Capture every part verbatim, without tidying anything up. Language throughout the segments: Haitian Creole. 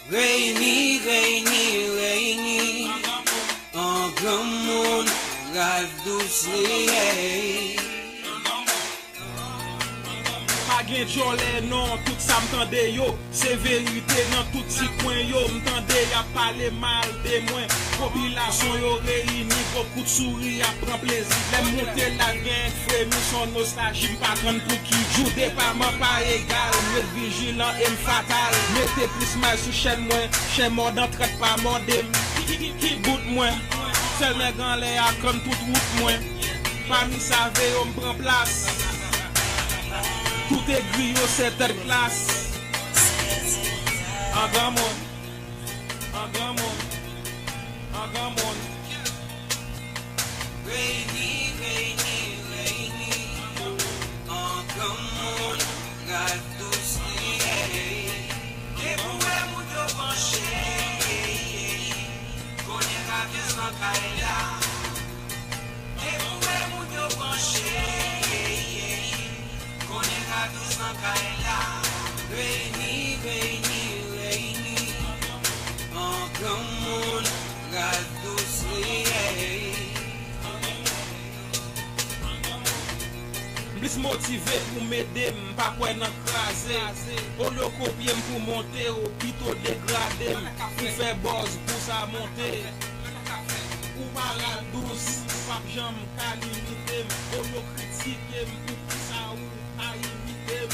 Reyini, reyini, reyini, an granmoun, rad dous li ye. Pa gen djòlè non, tout sa m tande yo, se verite nan tout ti kwen yo, m tande y ap pale mal de mwen. Popilasyon yo reyini, gwo kout souri ap pran plezi. Lè m moute la, gen fremi, son nostalji, m pa konn pou ki jou. Depa m pa egal, m ret vijilan e m fatal. Mete plis may sou chèn mwen, chen mòd an trèt pa mòde m. Ki, ki, ki bout mwen? Sèl nèg anlè a konn tout wout mwen. Pami save yo m pran plas. Tout egri yo se tèt klas. An granmoun, an granmoun, an granmoun. Reyini, reyini, reyini, an granmoun, rad dous li ye. Depi w wè moun yo panche, konnen rad dous nan kay la. Depi w wè moun yo panche, konnen rad dous nan kay la. Reyini, reyini, reyini, an granmoun, rad dous li ye. M plis motive pou m ede, m pa kwè nan kraze. Olye w kopye m pou monte, ou pito degrade m pou fè bòz pou sa monte. Ou pa rad dous, ou p ap janm ka limite m. Olye w kritike m, poukisa ou pa imite m?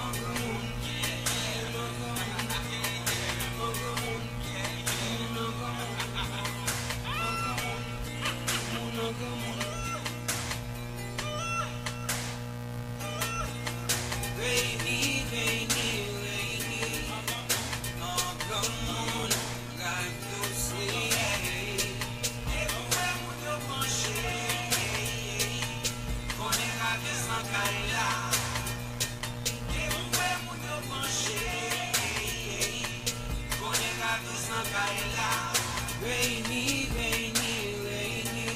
An granmoun, an granmoun, an granmoun, an granmoun, an granmoun, an granmoun. Reyini, reyini, reyini, an granmoun, rad dous li ye. Depi w wè moun yo panche, konnen rad dous nan kay la. Depi w wè moun yo panche, konnen rad dous nan kay la. Reyini, reyini, reyini,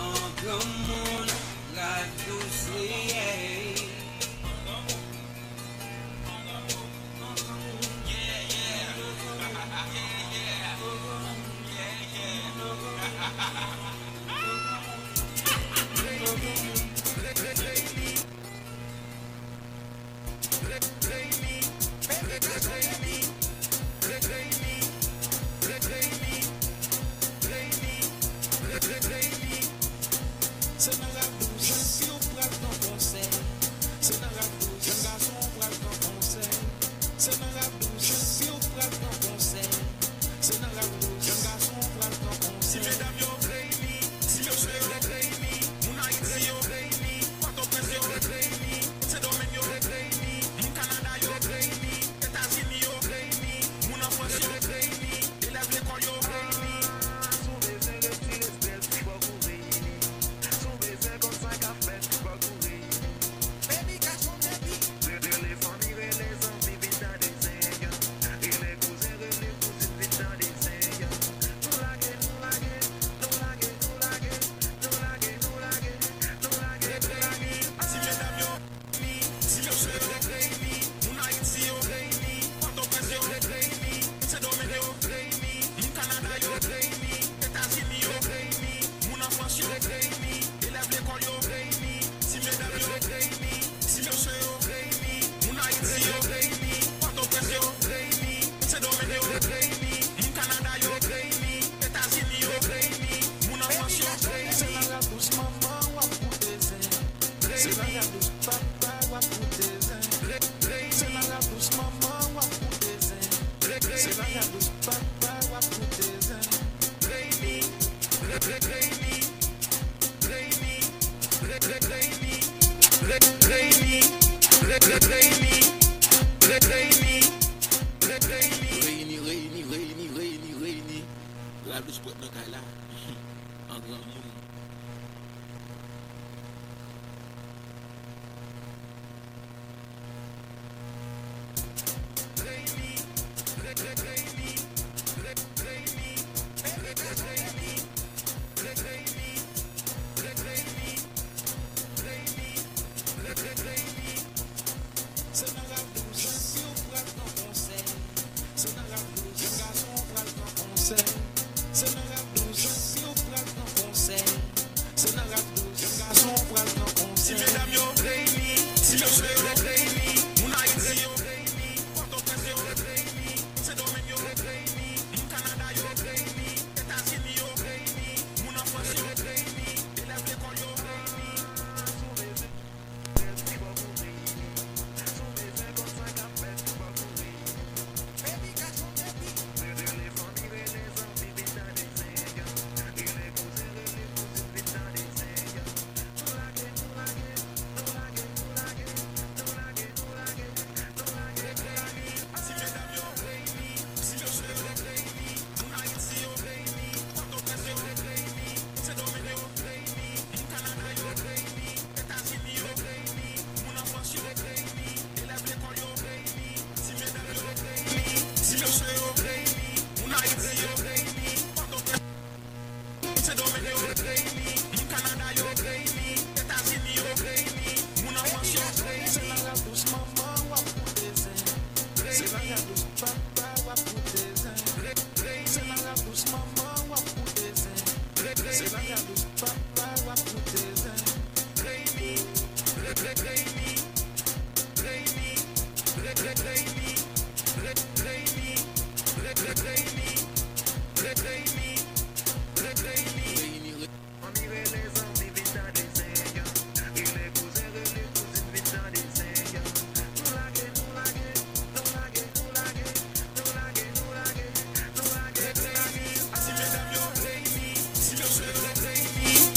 an granmoun, rad dous li ye. Se nan rad dous, jèn fi w pral pran konsèy. Se nan rad dous, jèn gason w pral pran konsèy. Se nan rad dous, jèn fi w pral pran konsèy. Se nan rad dous, jèn gason w pral pran konsèy. Ti medam yo, si mesye yo, moun Ayiti yo, Pòtoprens yo, Sendomeng yo, moun Kanada yo, Etazini yo, moun an Frans yo, elèv lekòl yo. Si w bezwen retire estrès, fòk ou reyini. Si w bezwen konn sa k ap fèt, fòk ou reyini. Baby got some baby. Rele fanmi, rele zanmi, vin tande zen an. Rele kouzen, rele kouzin, vin tande zen an. Nou lage, nou lage, nou lage, nou lage, nou lage, nou lage, nou lage, nou lage. Ti medam yo, ti mesye yo, moun Ayiti yo, Pòtoprens yo, Sendomeng yo, moun Kanada yo, Etazini yo, moun an Frans yo, elèv lekòl yo, ti medam yo, ti mesye yo, moun Ayiti yo, Pòtoprens yo, Sendomeng yo, moun Kanada yo, Etazini yo, moun an Frans yo. Se nan rad dous manman w ap koute zen. Se nan rad dous papa w ap koute zen. Se nan rad dous manman w ap koute zen. Se nan rad dous papa w ap koute zen. Reyini, reyini, reyini, reyini, reyini. Rad dous pwòp nan kay la. An granmoun. Se nan rad dous, jèn fi w pral pran konsèy. Se nan rad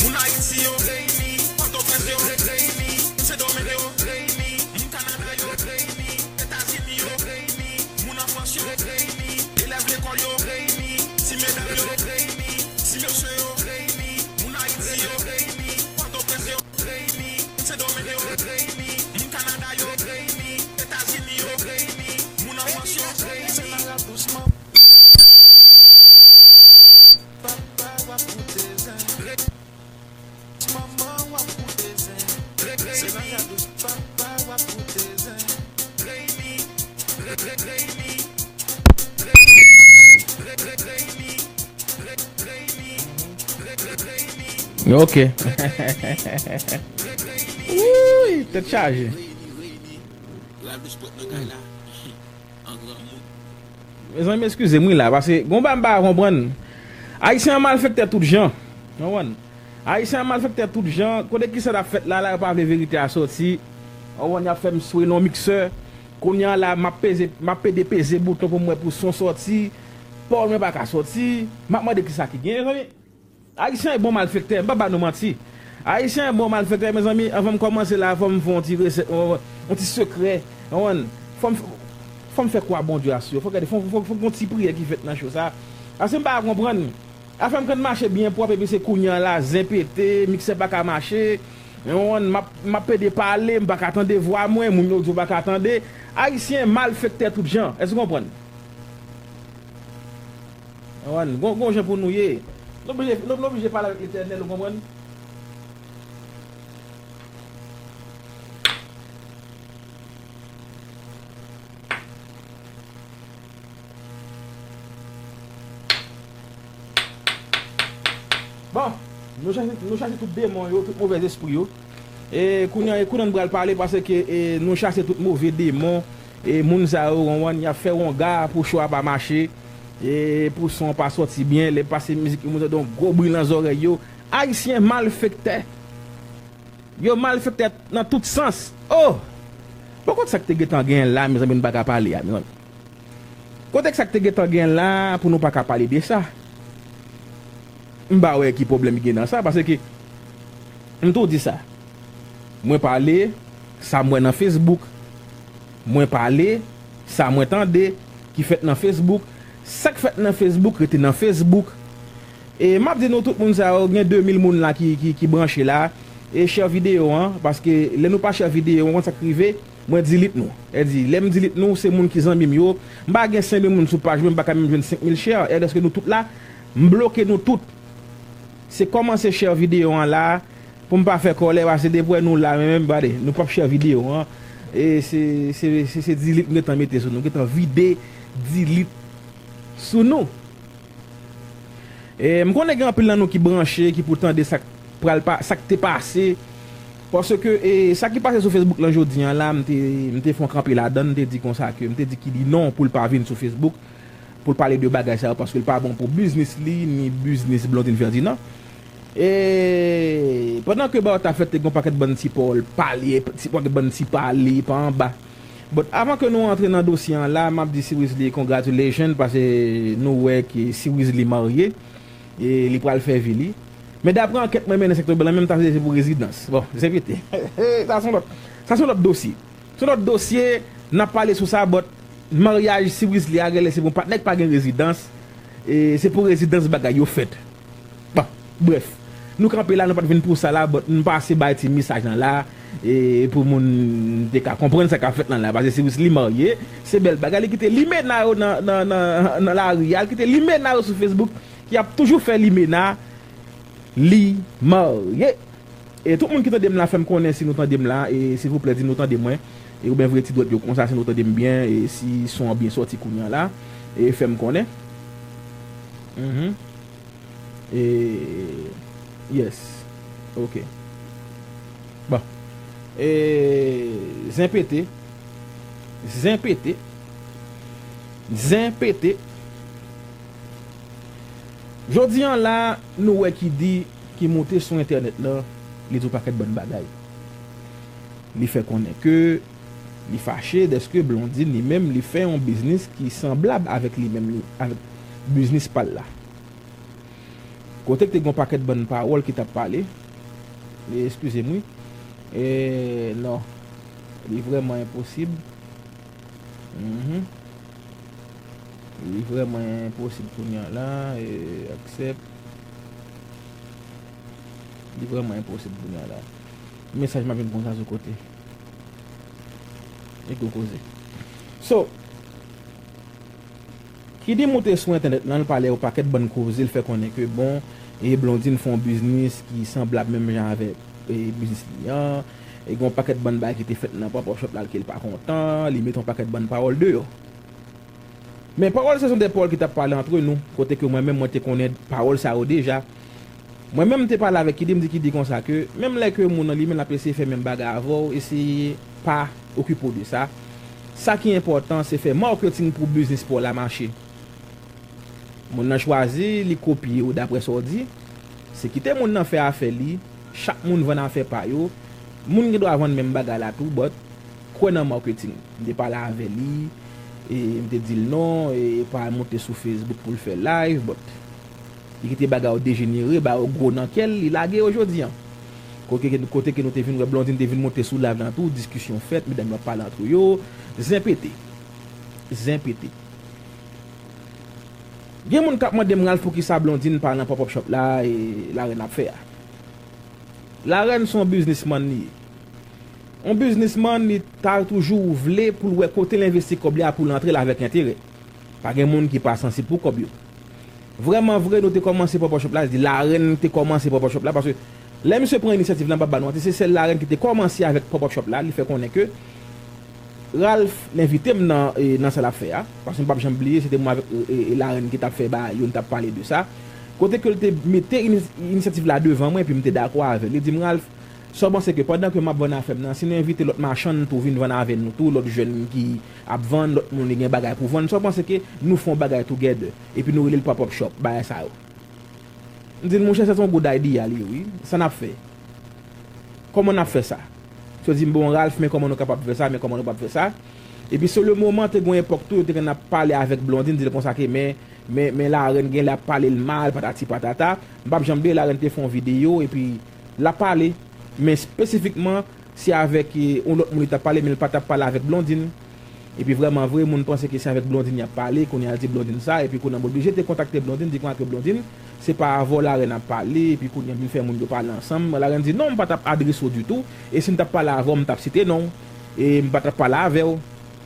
Moun Ayiti yo, Pòtoprens yo, Sendomeng yo, moun Kanada yo, Etazini yo, moun an Frans yo, elèv lekòl yo, ti medam yo, ti mesye yo, moun Ayiti yo, Pòtoprens yo, Sendomeng yo, moun Kanada yo, Etazini yo, moun an Frans yo. Ok. Wouy, tèt chaje. Mezanmi, eskize m wi la, paske gon bagay m pa ka konprann. Ayisyen an malfektè tout jan. Konprann? Ayisyen an malfektè tout jan. Kote kisa t ap fèt la, la, yo pa vle verite a sòti. Konprann? Y ap fè m swe nan miksè. Kounye a la, m ap peze, m ap pede peze bouton pou m wè pou son sòti. Pawòl mwen pa ka sòti. M ap mande kisa ki gen, mezanmi. Ayisyen an bon malfektè, m pa ba nou manti. Ayisyen an bon malfektè, mezanmi, anvan m kòmanse la, fò m fè yon ti resèt, yon, yon ti sekrè, konprann? Fò m, fò m fè kwa Bondye asou yo. Fò gade, fò, fò, fò gon ti priyè ki fèt nan cho sa. Paske m pa konprann. Afè m konn mache byen pwòp, epi se kounye a la, zen pete, miksè pa ka mache. Konprann? M ap, m ap pede pale, m pa ka tande vwa mwen, moun yo di yo pa ka tande. Ayisyen malfektè tout jan. Èske w konprann? Konprann? Gon, gon jan pou nou ye. Nou oblije, nou, nou oblije pale avèk Letènèl, ou konprann? Bon, nou chache, nou chache tout demon yo, tout movèzespri yo. E kounye a, e kounye a n pral pale paske, e, nou chache tout move demon, e moun sa yo, konprann, y ap fè wonga pou cho a pa mache, e pou son an pa sòti byen, lè pase mizik yo, moun sa yo, gwo bri nan zòrèy yo. Ayisyen malfektè. Yo malfektè nan tout sans. Oh! Bon, kote sa k te gentan genyen la, mezanmi, n pa ka pale a, mezanmi. Kote sa k te gentan genyen la pou nou pa ka pale de sa? M pa wè ki pwoblèm ki gen nan sa, paske m tou di sa. Mwen pale sa m wè nan Facebook. Mwen pale sa mwen tande ki fèt nan Facebook. Sa k fèt nan Facebook rete nan Facebook. E m ap di nou tout moun sa yo, gen de mil moun la ki, ki, ki branche la. E share videyo an, paske lè nou pa share videyo an, konn sa k rive, mwen delete nou. E di, lè m delete nou, se moun ki zanmi m yo. M pa gen senk mil moun sou paj mwen, m pa ka menm jwenn senk mil share. E lèske nou tout la, m bloke nou tout. Se kòmanse share videyo an la, pou m pa fè kòlè, paske depi w wè nou la, men, men, gade, nou p ap share videyo an. E se, se, se, se delete m gentan mete sou nou, m gentan vide delete sou nou. E m konnen gen anpil nan nou ki branche, ki pou tande sa k pral pa, sa k te pase. Paske, e, sa ki pase sou Facebook lan jodi an la, m te, m te fè yon kanpe ladan l, m te di konsa ke, m te di ki di non pou l pa vin sou Facebook, pou l pale de bagay sa yo, paske l pa bon pou biznis li, ni biznis Blondine Ferdinand. E pandan ke bagay t ap fèt, te gen yon pakèt bann ti pawòl pale, ti, pakèt bann ti pale pa anba. But avan ke nou antre nan dosye an la, m ap di Siwisly congratulations, paske nou wè ke Siwisly marye, e li pral fè vi li. Men daprè ankèt mwen mennen sektè blan, menm ta se pou rezidans. Bon, se pete. Sa se yon lòt, sa se yon lòt dosye. Se yon lòt dosye, n ap pale sou sa, but maryaj Siwisly a genlè se pou yon patnè k pa gen rezidans, e se pou rezidans bagay yo fèt. Bon, brèf. Nou kanpe la, nou pa t vin pou sa la, but m pase bay ti mesaj lan la, e pou moun te ka konprann sa k ap fèt lan la, paske Siwisly marye, se bèl bagay, li kite limena yo nan, nan, nan, nan lari a, li kite limena yo sou Facebook, ki ap toujou fè limena, li marye. E tout moun ki tande m la, fè m konnen si nou tande m la, e silvouplè, di nou tande mwen. E oubyen voye ti dwèt yo konsa, si nou tande m byen, e si son an byen sòti kounye a la, e fè m konnen. Mhm. E, yes. Ok. Bon. E, zen pete. Zen pete. Zen pete. Jodi an la, nou wè Kiddy ki moute sou entènèt lan, li di yon pakèt bann bagay. Li fè konnen ke li fache dèske Blondine li menm li fè yon biznis ki sanblab avèk li menm li, avèk biznis pa l la. Kote k te gen yon pakèt bann pawòl ki t ap pale. E, eskize m wi. E, non. Li vrèman enposib. Mhm. Li vrèman enposib kounye a la. E, aksèp. Li vrèman enposib kounye a la. Mesaj m ap jwenn konsa sou kote. E gwo koze. So, Kiddy moute sou entènèt lan, l pale yon pakèt bann koze, l fè konnen ke, bon, e Blondine fè yon biznis ki sanblab menm jan avèk, e, biznis li an, e gen yon pakèt bann bagay ki te fèt nan Pop Up Shop la ke l pa kontan, li mete yon pakèt bann pawòl deyò. Men pawòl se son de pawòl ki t ap pale antre nou, kote ke mwen menm mwen te konnen pawòl sa yo deja. Mwen menm m te pale avèk Kiddy, m di Kiddy konsa ke menm lè ke moun nan li menm l ap eseye fè menm bagay avè w, eseye pa okipe w de sa. Sa ki enpòtan se fè marketing pou biznis pa w la mache. Moun nan chwazi, li kopye w daprè sa w di. Se kite moun nan fè afè li, chak moun vann afè pa yo. Moun gen dwa vann menm bagay la tou, but kwè nan marketing. M te pale avè li, e m te di l non, e pa monte sou Facebook pou l fè live, but li kite bagay yo dejenere, bagay yo gwo nan kè l, li lage yo jodi an. Kote ke, kote ke nou te vin wè Blondine te vin monte sou live lan tou, diskisyon fèt, medam yo ap pale antre yo, zen pete. Zen pete. Gen moun k ap mande m, Ralph, poukisa Blondine pa nan Pop Up Shop la, e larèn ap fè a. Larèn se yon biznismann li ye. Yon biznismann, li ta toujou vle pou l wè kote l envesti kòb li a pou l antre l avèk enterè. Pa gen moun ki pa sansib pou kòb yo. Vrèman vre, nou te kòmanse Pop Up Shop la, se larèn te kòmanse Pop Up Shop la, paske lè misye pran inisyativ lan, m p ap ba nou manti, se sèl larèn ki te kòmanse avèk Pop Up Shop la, li fè konnen ke Ralph envite m nan, e, nan sa l ap fè a, paske m p ap janm bliye, se te mwen avèk, e, e, e, larèn ki t ap fè bagay yo, n t ap pale de sa. Kote ke l te mete ini-, inisyativ la devan mwen, epi m te dakò avè l. Li di m, Ralph, sa w panse ke pandan ke m ap vann afè m nan, si nou envite lòt machann tou vin vann avè nou tou, lòt jèn ki ap vann, lòt moun ki gen bagay pou vann, sa w panse ke nou fè yon bagay together, epi nou rele l pop up shop, bagay sa yo? M di l, monchè, sa se yon good idea li ye, wi. Sa n ap fè? Kòman n ap fè sa? Misye di m, bon, Ralph, men kòman nou kapab fè sa, men kòman nou p ap fè sa. Epi, sou le moman, te gen yon epòk tou, yo te konn ap pale avèk Blondine, di l konsa ke, men, men, men Larèn genlè ap pale l mal, patati patata. M p ap janm bliye, Larèn te fè yon videyo, epi l ap pale, men espesifikman, se avèk, e, yon lòt moun li t ap pale, men l pa t ap pale avèk Blondine. Epi vrèman vre, moun panse ke se avèk Blondine y ap pale, kounye a l di Blondine sa, epi kounye a m oblije te kontakte Blondine, di konsa ke Blondine, se pa avè w Larèn ap pale, epi kounye a m vin fè moun yo pale ansanm. Larèn di, non, m pa t ap adrese w ditou, e si m t ap pale avè w, m t ap site non w, e m pa t ap pale avè w.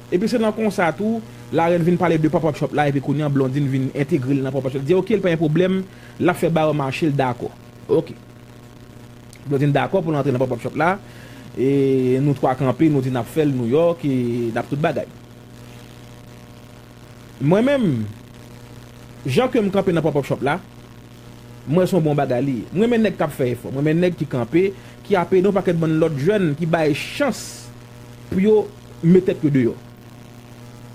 Epi se nan konsa tou, Larèn vin pale de pop up shop la, epi kounye a Blondine vin entegre l nan pop up shop. Di, oke, l pa gen pwoblèm, l ap fè bagay yo mache, l dakò. Oke. Blondine dakò pou l antre nan pop up shop la. E nou twa kanpe, nou di n ap fè l New York, e n ap tout bagay. Mwen menm, jan ke m kanpe nan pop up shop la, m wè se yon bon bagay li ye. M renmen nèg k ap fè efò. M renmen nèg ki kanpe, ki ap ede yon pakèt bann lòt jèn ki bay chans pou yo met tèt yo deyò.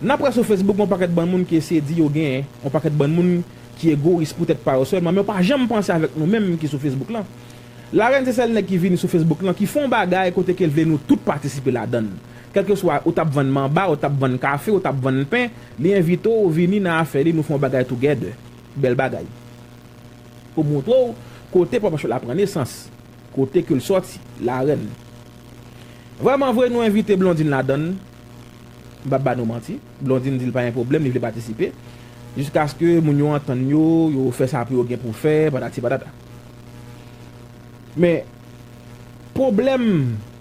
N ap wè sou Facebook, yon pakèt bann moun ki eseye di yo genyen, yon pakèt bann moun ki egoyis pou tèt pa yo sèlman, men yo pa janm panse avèk nou menm ki sou Facebook lan. Larèn se sèl nèg ki vini sou Facebook lan, ki fè yon bagay kote ke l vle nou tout patisipe ladan l. Kèlkeswa ou t ap vann manba, ou t ap vann kafe, ou t ap vann pen, li envite w vini nan afè li, nou fè yon bagay together. Bèl bagay. Pou montre w kote pop up shop la pran nesans, kote ke l sòti, Larèn. Vrèman vre, nou envite Blondine ladan l. M p ap ba nou manti. Blondine di l pa gen pwoblèm, li vle patisipe. Jiskaske moun yo antann yo, yo fè sa pou yo gen pou fè, patati patata. Men, pwoblèm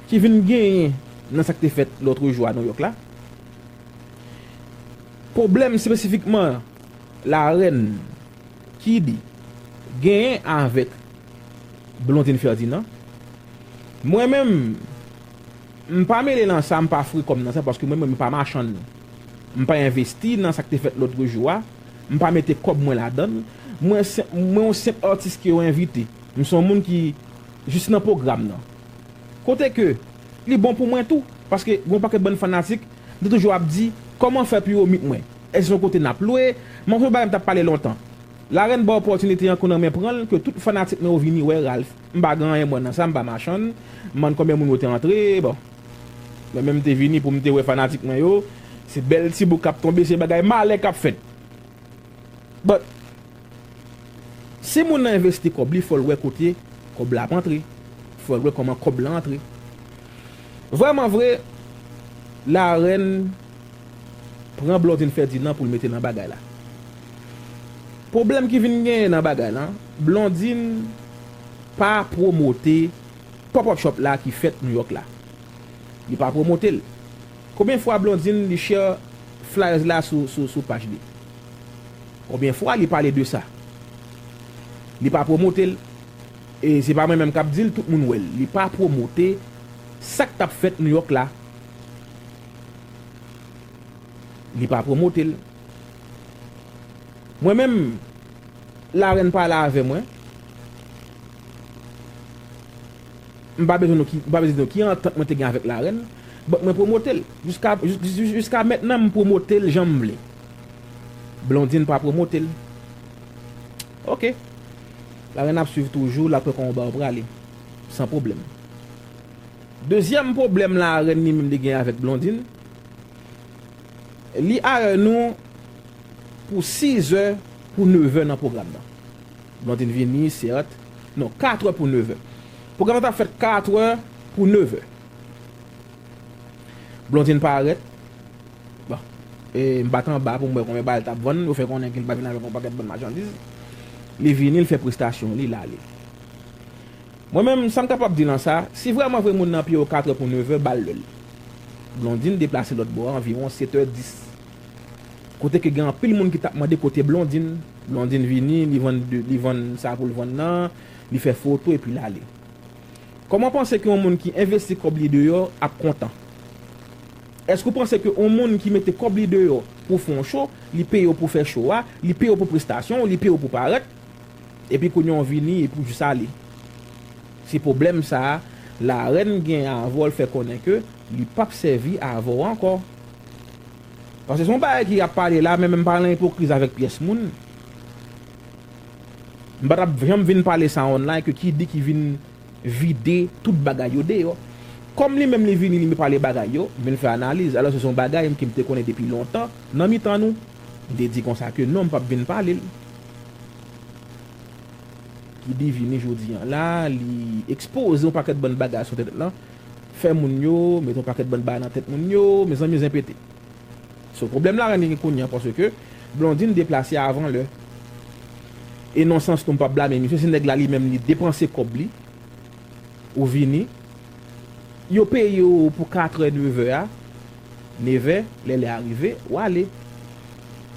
ki vin genyen nan sa k te fèt lòtrejou a New York la, pwoblèm espesifikman Larèn Kiddy genyen avèk Blondine Ferdinand, mwen menm, M pa mele nan sa, m pa fre kòm nan sa, paske mwen menm m pa machann. M pa envesti nan sa k te fèt lòt jou a. M pa mete kòb mwen ladan l. Mwen se, mwen yon senp atis ke yo envite. M se yon moun ki jis nan pwogram nan. Kote ke li bon pou mwen tou, paske gen yon pakèt bann fanatik, m te toujou ap di, kòman fè pou yo meet mwen? Èske se yon kote n ap lwe? Mwen se yon bagay m t ap pale lontan. Larèn ba opòtinite an kou nan men pran l, ke tout fanatik mwen yo vini wè Ralph. M pa gen anyen mwen nan sa, m pa machann. M konn konbyen moun yo te antre, bon. Mwen menm te vini pou m te wè fanatik mwen yo. Se bèl ti bouk k ap tonbe, se bagay malè k ap fèt. But, si moun nan envesti kòb li, fò l wè kote kòb la ap antre. Fò l wè kòman kòb la antre. Vrèman vre, Larèn pran Blondine Ferdinand pou l mete nan bagay la. Pwoblèm ki vin genyen nan bagay la, Blondine pa pwomote pop-up shop la ki fèt New York la. Li pa pwomote l. Konbyen fwa Blondine li share flyers la sou, sou, sou paj li? Konbyen fwa li pale de sa? Li pa pwomote l. E se pa mwen menm k ap di l, tout moun wè l. Li pa pwomote sa k t ap fèt New York la. Li pa pwomote l. Mwen menm, Larèn pale avè mwen. M pa bezwen nou ki, m pa bezwen di nou ki antant mwen te gen avèk Larèn. But mwen pwomote l. Jiska, jis-, jis-, jiska mentnan, m pwomote l jan m vle. Blondine pa pwomote l. Ok. Larèn ap swiv toujou, l ap wè kòman w ba w prale. San pwoblèm. Dezyèm pwoblèm Larèn li menm li gen avèk Blondine, li ayè nou pou sizè pou nevè nan pwogram nan. Blondine vini, sèt. Non, katrè pou nevè. Pwogram nan t ap fèt katrè pou nevè. Blondine parèt. Bon. E m bat anba pou m wè konbyen bagay l t ap vann. Yo fè konnen ke l pa vin avèk yon pakèt bann machandiz. Li vini, l fè prestasyon li, l ale. Mwen menm, sa m kapab di nan sa, si vrèman vre moun nan peye w katrè pou nevè, ba l lè l. Blondine deplase lòt bò a anviwon setè dis. Kote ke gen anpil moun ki t ap mande kote Blondine. Blondine vini, li vann de, li vann sa pou l vann nan, li fè foto epi l ale. Kòman w panse ke yon moun ki envesti kòb li deyò ap kontan? Èske w panse ke yon moun ki mete kòb li deyò pou fè yon cho, li peye w pou fè cho a, li peye w pou prestasyon w, li peye w pou parèt, epi kounye a w vini epi w jis ale? Se pwoblèm sa a, Larèn gen avè w, l fè konnen ke li p ap sèvi avè w ankò. Paske se yon bagay ki ap pale la, men m pa nan ipokriz avèk pyès moun. M pa t ap janm vin pale sa online ke ki di ki vin vide tout bagay yo deyò. Kòm li menm li vini, li pale bagay yo, m vin fè analiz. Alò se yon bagay ke m te konnen depi lontan, nan mitan nou, m te di konsa ke non, m p ap vin pale l. Ki di vini jodi a la, li ekspoze yon pakèt bann bagay sou entènèt lan, fè moun yo, mete yon pakèt bann bagay nan tèt moun yo, mezanmi zen pete. So, pwoblèm Larèn gen kounye a, paske Blondine deplase avan lè. E non sans nou m p ap blame misye, se nèg la li menm li depanse kòb li, ou vini, yo peye w pou katrè, nevè a, nevè, lè lè a rive, w ale.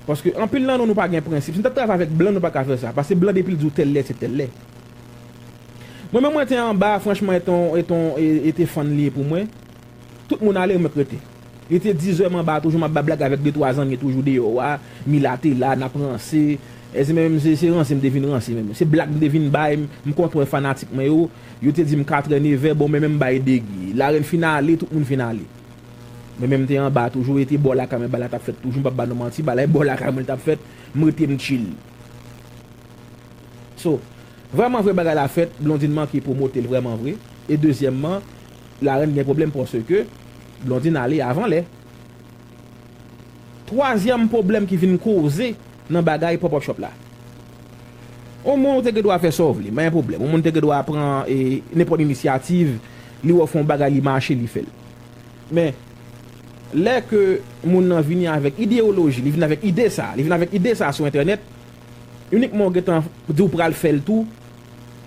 Paske anpil nan nou, nou pa gen prensip. Si n t ap travay avèk blan, nou pa ka fè sa. Paske blan depi l di w tèl lè, se tèl lè. Mwen menm mwen te anba, franchman, e te yon, e te yon, e, e te fann li ye pou mwen. Tout moun ale, mwen k rete. Li te dizè m anba, toujou m ap ba blag avèk de twa zanmi toujou deyò a. Mila te la, n ap ranse. Èske menm se, se ranse m te vin ranse menm. Se blag m te vin bay, m, m kontre fanatik mwen yo. Yo te di m katrè, nevè, bon, men menm bay degi. Larèn fin ale, tout moun fin ale. Men menm m te anba toujou, e te bò lakay mwen bagay la t ap fèt toujou, m p ap ba nou manti, bagay la e bò lakay mwen l t ap fèt, m rete m chill. So, vrèman vre bagay la fèt, Blondine manke pwomote l vrèman vre. E dezyèmman, Larèn gen pwoblèm paske Blondine ale avan lè. Twazyèm pwoblèm ki vin koze nan bagay pop-up shop la. Yon moun ou te gen dwa fè sa w vle, pa gen pwoblèm. Yon moun te gen dwa pran, e, nenpòt inisyativ, li wè w fè yon bagay, li mache, li fè l. Men, lè ke moun nan vini avèk ideyoloji, li vin avèk ide sa, li vin avèk ide sa sou entènèt, inikman w gentan di w pral fè l tou,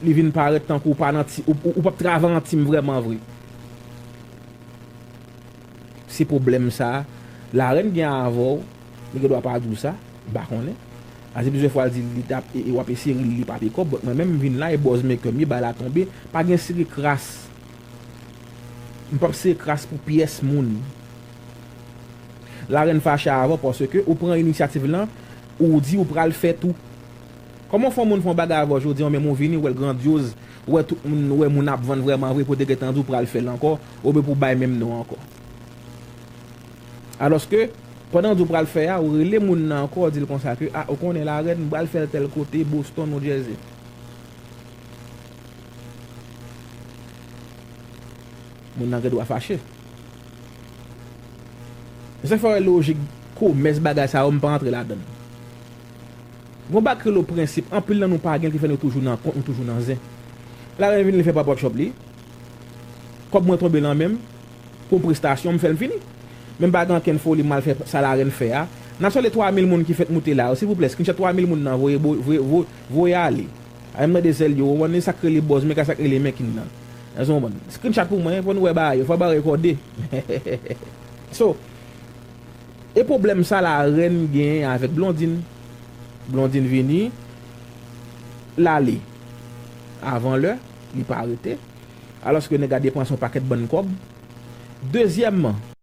li vin parèt tankou w pa nan ti, ou, ou, ou p ap travay an tim vrèman vre. Se pwoblèm sa a, Larèn gen avè w, li gen dwa pa di w sa, m pa konnen. Ase plizyè fwa l di li t ap, e, e w ap eseye ri l, li pa peye kòb, but mwen menm m vin la, e buzz maker m ye, bagay la tonbe, pa gen sere kras. M p ap sere kras pou pyès moun. Larèn fache avè w paske ou pran inisyativ lan, ou di ou pral fè tou. Kòman w fè yon moun fè yon bagay avè w jodi a, ou menm ou vini, ou wè l grandyoz, ou wè tout moun, ou wè moun ap vann vrèman vre, pou w te gentan di w pral fè l ankò, oubyen pou w bay menm non ankò? Alòske, pandan w di w pral fè a, ou rele moun nan ankò, ou di l konsa ke, a, ou konnen Larèn, m pral fè l tèl kote, Boston, New Jersey. Moun nan gen dwa fache. Se sa k fè w wè lojik komès bagay sa yo, m pa antre ladan l. Gon bagay ki rele prensip, anpil nan nou pa gen l ki fè nou toujou nan kont, nou toujou nan zen. Larèn vin li fè pop-up shop li. Kòb mwen tonbe nan men m. Pou prestasyon, m fè l, m fini. Men m pa gen ankenn foli, m al fè sa Larèn fè a. N ap salye twa mil moun ki fèk moute la yo. Silvouplè, screenshot twa mil moun nan, voye, bo- voye, voye, voye ale. A, m mande sèl yo, ou konn sa k rele buzz, men ka sa k rele making nan. Èske w konprann? Screenshot pou mwen, pou nou wè bagay yo, fò bagay yo rekòde. So, e pwoblèm sa Larèn genyen avèk Blondine. Blondine vini, l ale avan lè, li pa rete. Alòske nèg la depanse yon pakèt bann kòb. Dezyèmman,